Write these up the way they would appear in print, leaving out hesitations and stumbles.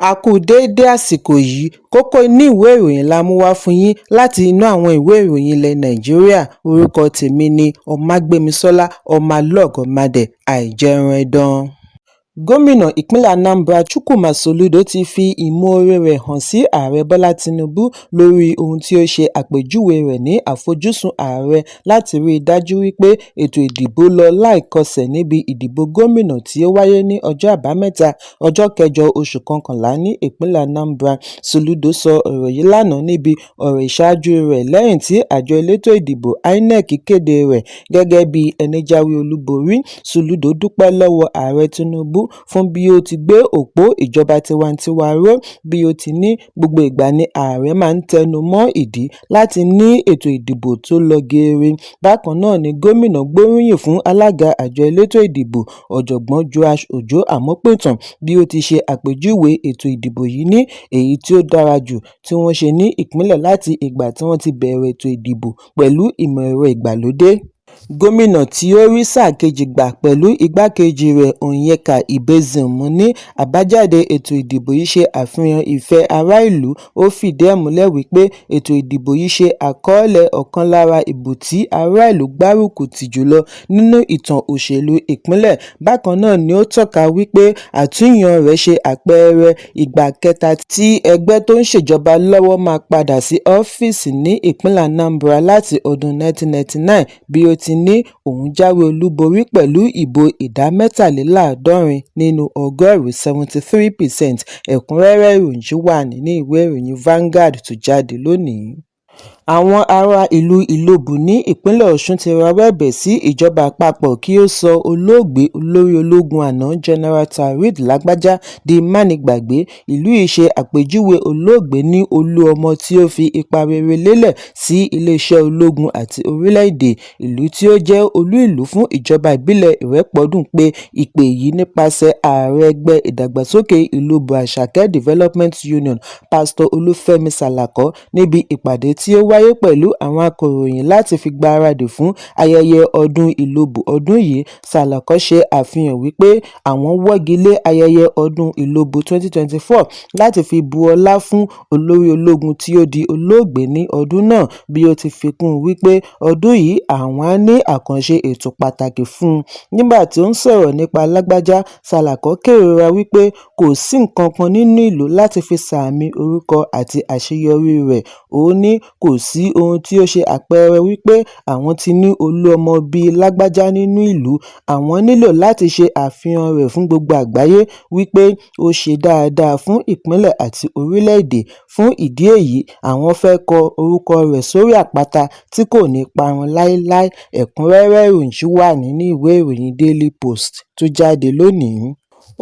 A kú déédé àsìkò yìí. Kókó inú ìwé ìròyìn la mú wá fún yín láti inú àwọn ìwé ìròyìn ilẹ̀ Nàìjíríà. Orúkọ tèmi ni Ọmágbémisọ́lá Ọmọlọ́gọ̀mádé Àìjẹunẹdàn. Gómìnà ìpínlẹ̀ Anambra Chukwuma Soludo ti fi ìmoore rẹ̀ hàn sí Ààrẹ Bọ́lá Tinubu lórí ohun tí ó ṣe àpèjúwe rẹ̀ ní àfojúsùn ààrẹ láti rí i dájú wípé ètò ìdìbò lọ láìkọsẹ̀ níbi ìdìbò gómìnà tí ó wáyé ní ọjọ́ Àbámẹ́ta, ọjọ́ kẹjọ oṣù kọkànlá ní ìpínlẹ̀ Anambra. Soludo sọ ọ̀rọ̀ yìí lánàá níbi ọ̀rọ̀ ìṣáájú rẹ̀ lẹ́yìn tí àjọ elétò ìdìbò INEC kéde rẹ̀ gẹ́gẹ́ bí ẹni jáwé olúborí. Soludo dúpẹ́ lọ́wọ́ Ààrẹ Tinubu fún bí ó ti gbé òpó ìjọba tiwantiwa ró, bí ó ti ní gbogbo ìgbà ni ààrẹ máa ń tẹnu mọ́ ìdí láti ní ètò ìdìbò tó lọ geere. Bákan náà ni gómìnà gbóríyìn fún alága àjọ elétò ìdìbò, Ọ̀jọ̀gbọ́n Joash Òjó Àmópìtàn, bí ó ti ṣe àpèjúwe ètò ìdìbò yìí ní èyí tí ó dára jù tí wọ́n ṣe ní ìpínlẹ̀ láti ìgbà tí wọ́n ti bẹ̀rẹ̀ ètò ìdìbò pẹ̀lú ìmọ̀ ẹ̀rọ ìgbàlódé. Gómìnà tí ó rí sáà kejì gbà pẹ̀lú igbákejì rẹ̀ Onyeka Ibezim ní àbájáde ètò ìdìbò yìí ṣe àfihàn ìfẹ́ ará ìlú. Ó fìdí ẹ̀ múlẹ̀ wípé ètò ìdìbò yìí ṣe àkọọ́lẹ̀ ọ̀kan lára ìbò tí ará ìlú gbárùkù tì jùlọ nínú ìtàn òṣèlú ìpínlẹ̀. Bákan náà ni ó tọ́ka wípé àtúnyàn rẹ̀ ṣe àpẹẹrẹ ìgbà kẹta tí ẹgbẹ́ tó ń ṣèjọba lọ́wọ́ máa padà sí ọ́fíìsì ní ìpínlẹ̀ Anambra láti ọdún 1999, bí ó ti ní òun jáwé olúborí pẹ̀lú ìbò ìdá 73 nínú ọgọ́rùn-ún 73%. Ẹ̀kúnrẹ́rẹ́ ìròyìn yìí wà nínú ìwé ìròyìn Vanguard tó jáde lónìí. Àwọn ará ìlú Ìlobù ní ìpínlẹ̀ Ọ̀ṣun ti rawọ́ ẹ̀bẹ̀ sí ìjọba àpapọ̀ kí ó sọ olóògbé olórí ológun àná General Taoreed Lagbaja di mánigbàgbé. Ìlú yìí ṣe àpèjúwe olóògbé ní olú ọmọ tí ó fi ipa rere lélẹ̀ sí iléeṣẹ́ ológun àti orílẹ̀-èdè. Ìlú tí ó jẹ́ olú ìlú fún ìjọba ìbílẹ̀ Ìrẹ́pọdún pé ìpè yìí nípasẹ̀ ààrẹ ẹgbẹ́ ìdàgbàsókè Ìlobù Àṣàkẹ́ Development Union, Pásítọ̀ Olúfẹ́mi Sàlàkọ́, níbi ìpàdé tí ó wáyé pẹ̀lú àwọn akọ̀ròyìn láti fi gbáradì fún ayẹyẹ ọdún Ìlobù ọdún yìí. Sàlàkọ́ ṣe àfihàn wípé àwọn wọ́gi lé ayẹyẹ ọdún Ìlobù 2024 láti fi bu ọlá fún olórí ológun tí ó di olóògbé ní ọdún náà, bí ó ti fi kún un wípé ọdún yìí àwọn á ní àkànṣe ètò pàtàkì fún un. Nígbà tí ó ń sọ̀rọ̀ nípa Lágbájá, Sàlàkọ́ kérora wípé kò sí nǹkan kan nínú ìlú láti fi sààmì orúkọ àti àṣeyọrí rẹ̀. Ó ní kò sí ohun tí ó ṣe àpẹẹrẹ wípé àwọn ti ní olú ọmọ bíi Lágbájá nínú ìlú, àwọn nílò láti ṣe àfihàn rẹ̀ fún gbogbo àgbáyé wípé ó ṣe dáadáa fún ìpínlẹ̀ àti orílẹ̀-èdè. Fún ìdí èyí, àwọn fẹ́ kọ orúkọ rẹ̀ sórí àpáta tí kò ní parun láéláé. Ẹ̀kúnrẹ́rẹ́ ìròyìn yìí wà nínú ìwé ìròyìn Daily Post tó jáde lónìí.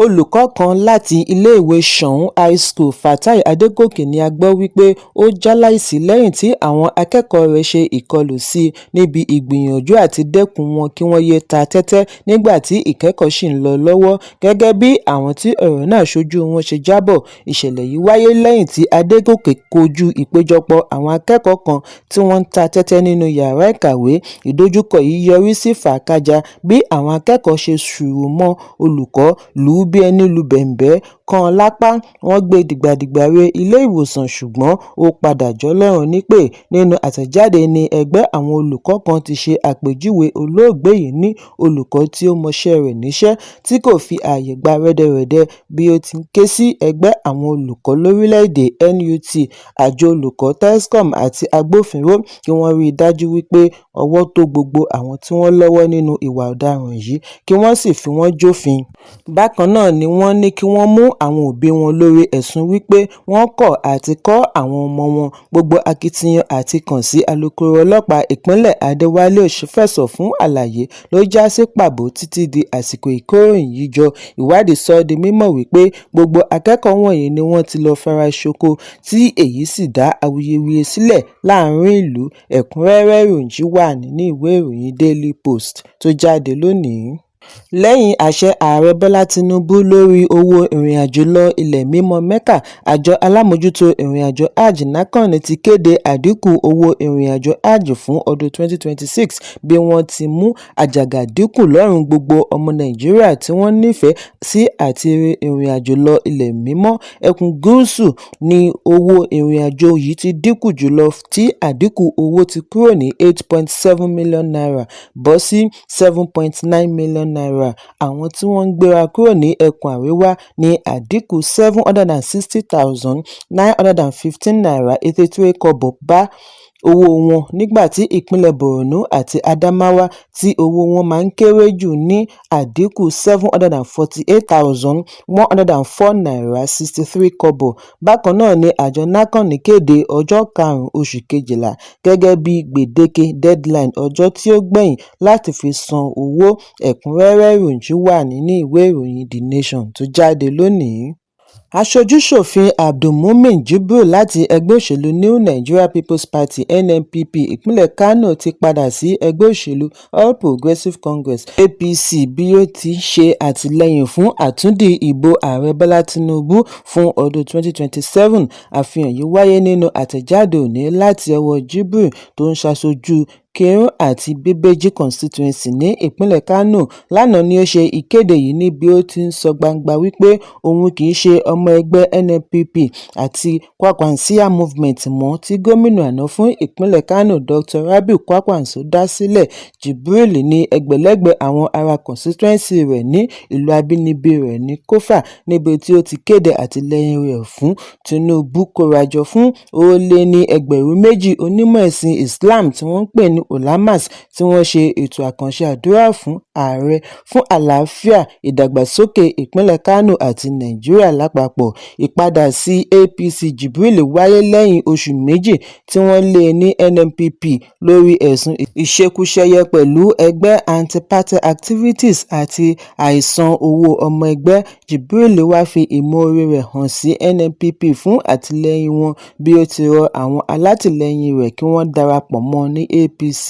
Olùkọ́ kan láti iléèwé Sóun High School, Fatai Adégòkè, ni a gbọ́ wípé ó jálàìsí lẹ́yìn tí àwọn akẹ́kọ̀ọ́ rẹ̀ ṣe ìkọlù sí i níbi ìgbìyànjú àti dẹ́kun wọn kí wọ́n yéé ta tẹ́tẹ́ nígbà tí ìkẹ́kọ̀ọ́ ṣì ń lọ lọ́wọ́. Gẹ́gẹ́ bí àwọn tí ọ̀rọ̀ náà ṣojú wọn ṣe jábọ̀, ìṣẹ̀lẹ̀ yìí wáyé lẹ́yìn tí Adégòkè kojú ìpéjọpọ̀ àwọn akẹ́kọ̀ọ́ kan tí wọ́n ń ta tẹ́tẹ́ nínú yàrá ìkàwé. Ìdojúkọ yìí yọrí sí fàákájàá bí àwọn akẹ́kọ̀ọ́ ṣe sùùrù mọ́ olùkọ́, lù ú bí ẹní lu bẹ̀m̀bẹ́, kàn án lápá, wọ́n gbé e dìgbàdìgbà re ilé-ìwòsàn ṣùgbọ́n ó padà jọlọ́run nípè. Nínú àtẹ̀jáde ní ẹgbẹ́ àwọn olùkọ́ kan ti ṣe àpèjúwe olóògbé yìí ní olùkọ́ tí ó mọṣẹ́ rẹ̀ níṣẹ́, tí kò fi ààyè gba rẹ́dẹrẹ̀dẹ, bí ó ti ń ké sí ẹgbẹ́ àwọn olùkọ́ lórílẹ̀-èdè NUT, àjọ olùkọ́ TESCOM àti agbófinró kí wọ́n rí i dájú wípé ọwọ́ tó gbogbo àwọn tí wọ́n lọ́wọ́ nínú ìwà ọ̀daràn yìí kí wọ́n sì fi wọ́n jófin. Bákan náà ni wọ́n ní kí wọ́n mú àwọn òbí wọn lórí ẹ̀sùn wípé wọ́n kọ̀ àti kọ́ àwọn ọmọ wọn. Gbogbo akitiyan àti kàn sí alūkkóró ọlọ́pàá ìpínlẹ̀ Adéwálé Òṣìfẹ̀sọ fún àlàyé ló já sí pàbó títí di àsìkò ìkóròyìn yìí jọ. Ìwádìí sọ ọ́ di mímọ̀ wípé gbogbo akẹ́kọ̀ọ́ wọ̀nyí ni wọ́n ti lọ́ọ́ fara ṣoko, tí èyí sì dá awuyewuye sílẹ̀ láàrin ìlú. Ẹ̀kúnrẹ́rẹ́ ìròyìn yìí wà nínú ìwé ìròyìn Daily Post tó jáde lónìí. Lẹ́yìn àsè Ààrẹ Bọ́lá Tínúbù lórí owó ìrìnàjò lọ ilẹ̀ mímọ́ Mecca, àjọ alámojútó ìrìnàjò Hajj NAHCON ti kéde àdínkù owó ìrìnàjò Hajj fún ọdún 2026 bí wọ́n ti mú àjàgà dínkù lọ́rùn gbogbo ọmọ Nàìjíríà tí wọ́n nífẹ̀ẹ́ sí àti rin ìrìnàjò lọ ilẹ̀ mímọ́. Ẹkùn Gúúsù ní owó ìrìnàjò yìí ti dínkù jùlọ tí àdínkù owó ti kúrò ní ₦8.7 million bọ́ sí ₦7.9 million. Àwọn tí wọ́n ń gbéra kúrò ní ẹkùn Àríwá ní àdínkù ₦760,915.83 bá owó wọn, nígbà tí ìpínlẹ̀ Borno àti Adamawa tí owó wọn máa ń kéré jù ní àdínkù ₦748,104.63. Bákan náà ni àjọ NAHCON kéde ọjọ́ 5 oṣù kejìlá gẹ́gẹ́ bíi gbèdéke deadline ọjọ́ tí ó gbẹ̀yìn láti fi san owó. Ẹ̀kúnrẹ́rẹ́ ìròyìn wà nínú ìwé ìròyìn The Nation tó jáde lónìí. Aṣojú-ṣòfin Abdulmumin Jubril láti ẹgbẹ́ òṣèlú New Nigeria Peoples Party (NNPP) ìpínlẹ̀ Kánò ti padà sí ẹgbẹ́ òṣèlú All Progressives Congress (APC) bí ó ti ṣe àtìlẹ́yìn fún àtúndì ìbò Ààrẹ Bọ́lá Tinubu fún ọdún 2027. Àfihàn yìí wáyé nínú àtẹ̀jáde òní láti ọwọ́ Jubril tó ń ṣaṣojú Kiru àti Bebeji Constituency ní ìpínlẹ̀ Kánò. Lánàá ni ó ṣe ìkéde yìí níbi ó ti ń sọ gbangba wípé òun kì í ṣe ọmọ ẹgbẹ́ NNPP àti Kwankwasiyya Movement mọ́ tí gómìnà àná fún ìpínlẹ̀ Kánò Dr. Rabiu Kwankwaso dá sílẹ̀. Jubril ní ẹgbẹ̀lẹ́gbẹ̀ àwọn ará constituency rẹ̀ ní ìlú abínibí rẹ̀ ní Kofar níbi tí ó ti kéde àtìlẹ́yìn rẹ̀ fún Tinubu kórajọ fún ó lé ní 2,000 onímọ̀ ẹ̀sìn Islam tí wọ́n ń pè ní Ulamas tí wọ́n ṣe ètò àkànṣe àdúrà fún ààrẹ fún àlàáfíà, ìdàgbàsókè ìpínlẹ̀ Kánò àti Nàìjíríà lápapọ̀. Ìpadà sí APC Jubril wáyé lẹ́yìn oṣù méjì tí wọ́n lé e ní NNPP lórí ẹ̀sùn ìṣekúṣẹyẹ pẹ̀lú ẹgbẹ́ anti-party activities àti àìsan owó ọmọ ẹgbẹ́. Jubril wá fi ìmoore rẹ̀ hàn sí NNPP fún àtìlẹ́yìn wọn bí ó ti rọ àwọn alátìlẹyìn rẹ̀ kí wọ́n darapọ̀ mọ́ ọn ní APC.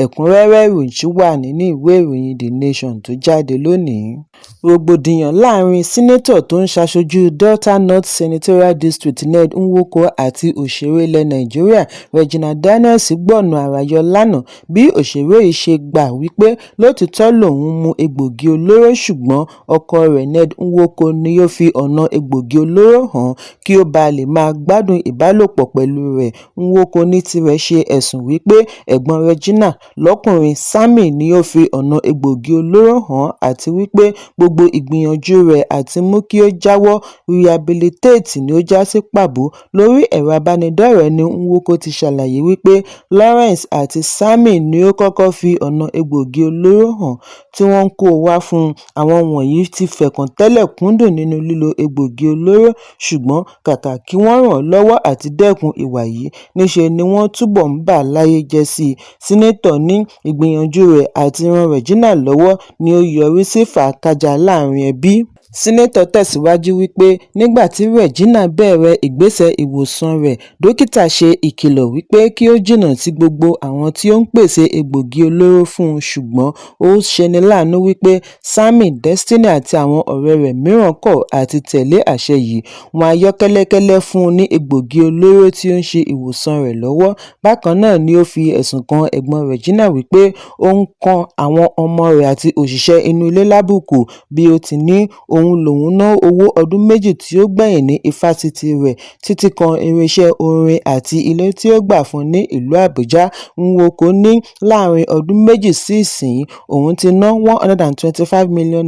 Ẹ̀kúnrẹ́rẹ́ ìròyìn wà nínú ìwé ìròyìn The Nation tó jáde lónìí. Rògbòdìyàn láàrin Sínátọ̀ tó ń ṣaṣojú Delta North Senatorial District Ned Nwoko àti òṣèré ilẹ̀ Nàìjíríà Regina Daniels gbọ̀nà àrà yọ lánàá bí òṣèré yìí ṣe gbà wípé lótìítọ́ lòun ń mu egbòogi olóró ṣùgbọ́n ọkọ rẹ̀ Ned Nwoko ni ó fi ọ̀nà egbòogi olóró hàn án kí ó ba lè máa gbádùn ìbálòpọ̀ pẹ̀lú rẹ̀. Nwoko ní tirẹ̀ ṣe ẹ̀sùn wípé ẹ̀gbọ́n Regina lọ́kùnrin Sammy ni ó fi ọ̀nà egbòogi olóró hàn án àti wípé gbogbo ìgbìyànjú rẹ̀ àti mú kí ó jáwọ́ rìhabilitéètì ni ó já sí pàbó. Lórí ẹ̀rọ ìbánidọ́rẹ̀ẹ́ ní Nwoko ti ṣàlàyé wípé Lawrence àti Sammy ni ó kọ́kọ́ fi ọ̀nà egbòogi olóró hàn tí wọ́n ń kó o wá fún un. Àwọn wọ̀nyí ti fẹ̀kàntẹ́lẹ̀ kúndùn nínú lílo egbòogi olóró ṣùgbọ́n kàkà kí wọ́n ràn án lọ́wọ́ àti dẹ́kun ìwà yìí níṣe ni wọ́n túbọ̀ ń bà á láyé jẹ́ sí i. Sínátọ̀ ní ìgbìyànjú rẹ̀ àti ran Regina lọ́wọ́ ni ó yọrí sí fàákájàá láàrin ẹbí. Sínátọ̀ tẹ̀síwájú wípé nígbà tí Regina bẹ̀rẹ̀ ìgbésẹ̀ ìwòsàn rẹ̀, dókítà ṣe ìkìlọ̀ wípé kí ó jìnnà sí gbogbo àwọn tí ó ń pèsè egbòogi olóró fún un ṣùgbọ́n ó ṣeni láàánú wípé Sammy, Destiny àti àwọn ọ̀rẹ́ rẹ̀ mìíràn kọ̀ àti tẹ̀lé àṣẹ yìí, wọ́n á yọ́ kẹ́lẹ́kẹ́lẹ́ fún un ní egbòogi olóró tí ó ń ṣe ìwòsàn rẹ̀ lọ́wọ́. Bákan náà ni ó fi ẹ̀sùn kan ẹ̀gbọ́n Regina wípé ó ń kan àwọn ọmọ rẹ̀ àti òṣìṣẹ́ inú ilé lábùkù bí ó ti ní òun lòun ná owó ọdún méjì tí ó gbẹ̀yìn ní ifásitì rẹ̀ títí kan irinṣẹ́ orin àti ilé tí ó gbà fún un ní ìlú Àbújá. Nwoko ní láàrin ọdún méjì sí ìsinyìí òun ti ná ₦125 million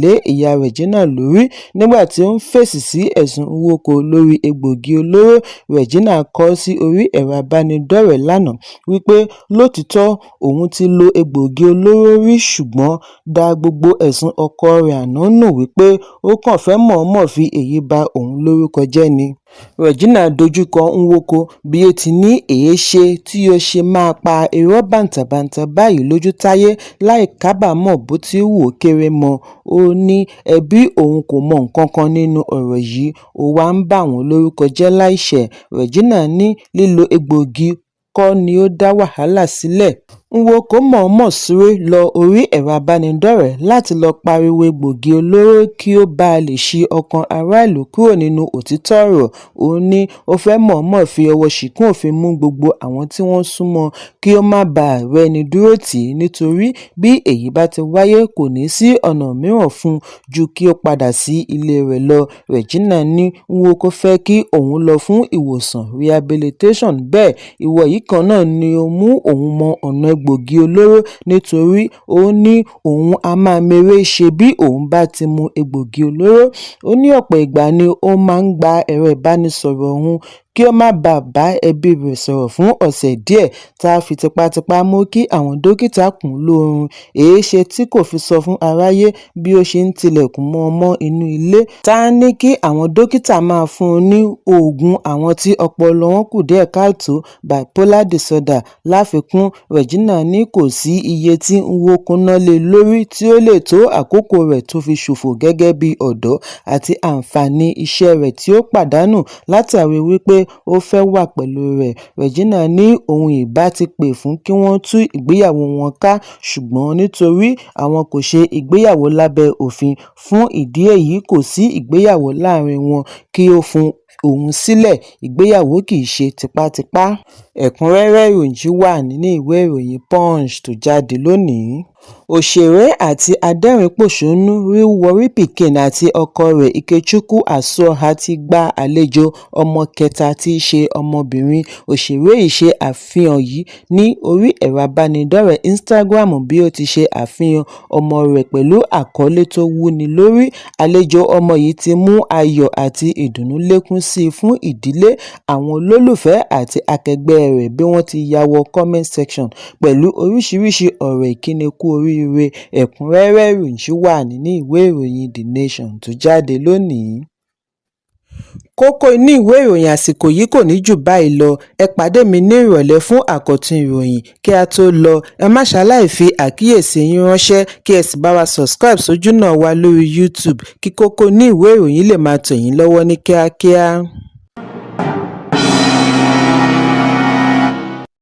lé ìyá Regina lórí. Nígbà tí ó ń fèsì sí ẹ̀sùn Nwoko lórí egbòogi olóró, Regina kọ ọ́ sí orí ẹ̀rọ ìbánidọ́rẹ̀ẹ́ lánàá wípé lótìítọ́ òun ti lo egbòogi olóró rí ṣùgbọ́n dá gbogbo ẹ̀sùn ọkọ rẹ̀ àná nù wípé ó kàn fẹ́ mọ̀ọ́mọ̀ fi èyí ba òun lórúkọ jẹ́ ni. Regina dojúkọ Nwoko bí ó ti ní èéṣe tí ó ṣe máa pa irọ́ bàǹtàbanta báyìí lójú táyé láì kábàámọ̀ bó ti wù kó kéré mọ́. Ó ní ẹbí òun kò mọ nǹkan kan nínú ọ̀rọ̀ yìí, ó wá ń bà wọ́n lórúkọ jẹ́ láìṣẹ̀. Regina ní lílo egbòogi kọ́ ni ó dá wàhálà sílẹ̀. Nwoko mọ̀ọ́mọ̀ sáré lọ orí ẹ̀rọ ìbánidọ́rẹ̀ẹ́ láti lọ́ọ́ pariwo egbòogi olóró kí ó bàa lè ṣí ọkàn aráàlú kúrò nínú òtítọ́ ọ̀rọ̀. Ó ní ó fẹ́ẹ́ mọ̀ọ́mọ̀ fi ọwọ́ ṣìnkún òfin mú gbogbo àwọn tí wọ́n sún mọ́ ọn kí ó má bàa rẹ́ni dúró tì í, nítorí bí èyí bá ti wáyé, kò ní í sí ọ̀nà mìíràn fún un ju kí ó padà sí ilé rẹ̀ lọ. Regina ní Nwoko fẹ́ kí òun lọ fún ìwòsàn rehabilitation, bẹ́ẹ̀ ìwọ yìí kan náà ni ó mú òun mọ ọ̀nà egbòogi olóró, nítorí ó ní òun á máa méré ṣe bí òun bá ti mu egbòogi olóró. Ó ní ọ̀pọ̀ ìgbà ni ó máa ń gba ẹ̀rọ ìbánisọ̀rọ̀ òun kí ó má bàa bá ẹbí rẹ̀ sọ̀rọ̀ fún ọ̀sẹ̀ díẹ̀, tá a fi tipátipá mú kí àwọn dókítà kùn ún lóorun. Èéṣe tí kò fi sọ fún aráyé bí ó ṣe ń tilẹ̀kùn mọ́ ọn mọ́ inú ilé, tá a ní kí àwọn dókítà máa fún un ní oògùn àwọn tí ọpọlọ wọn kù díẹ̀ káàtó, bipolar disorder. Láfikún, Regina ní kò sí iye tí Nwoko ná lé e lórí tí ó lè tó àkókò rẹ̀ tó fi ṣòfò gẹ́gẹ́ bíi ọ̀dọ́ àti àǹfààní iṣẹ́ rẹ̀ tí ó pàdánù látàrí wí pé ó fẹ́ wà pẹ̀lú rẹ̀. Regina ní òun ìbá ti pè fún kí wọ́n tú ìgbéyàwó wọn ká, ṣùgbọ́n nítorí àwọn kò ṣe ìgbéyàwó lábẹ́ òfin, fún ìdí èyí kò sí ìgbéyàwó láàrin wọn, kí ó fún òun sílẹ̀, ìgbéyàwó kì í ṣe tipátipá. Ẹ̀kúnrẹ́rẹ́ ìròyìn yìí wà nínú ìwé ìròyìn Punch tó jáde lónìí. Òṣèré àti adẹ́rìn-ín-pọ̀ṣónú Real Warri Pikin àti ọkọ rẹ̀ Ikechukwu Azuoha ti gba àlejò ọmọ kẹta tí í ṣe ọmọbìnrin. Òṣèré yìí ṣe àfihàn yìí ní orí ẹ̀rọ ìbánidọ́rẹ̀ẹ́ Instagram bí ó ti ṣe àfihàn ọmọ rẹ̀ pẹ̀lú àkọlé tó wúni lórí. Àlejò ọmọ yìí ti mú ayọ̀ àti ìdùnnú lékún sí i fún ìdílé, àwọn olólùfẹ́ àti akẹgbẹ́ rẹ̀ bí wọ́n ti ya wọ comment section pẹ̀lú oríṣiríṣi ọ̀rọ̀ ìkíni kú oríire. Ẹ̀kúnrẹ́rẹ́ ìròyìn yìí wà nínú ìwé ìròyìn The Nation tó jáde lónìí. Kókó inú ìwé ìròyìn àsìkò yìí kò ní jù báyìí lọ. Ẹ pàdé mi ní ìrọ̀lẹ́ fún àkọ́tún ìròyìn. Kí a tó lọ, ẹ má ṣaláì fi àkíyèsí yín ránṣẹ́, kí ẹ sì bá wa subscribe sójúnà wa lórí YouTube kí kókó inú ìwé ìròyìn lè máa tẹ̀ yín lọ́wọ́ ní kíákíá.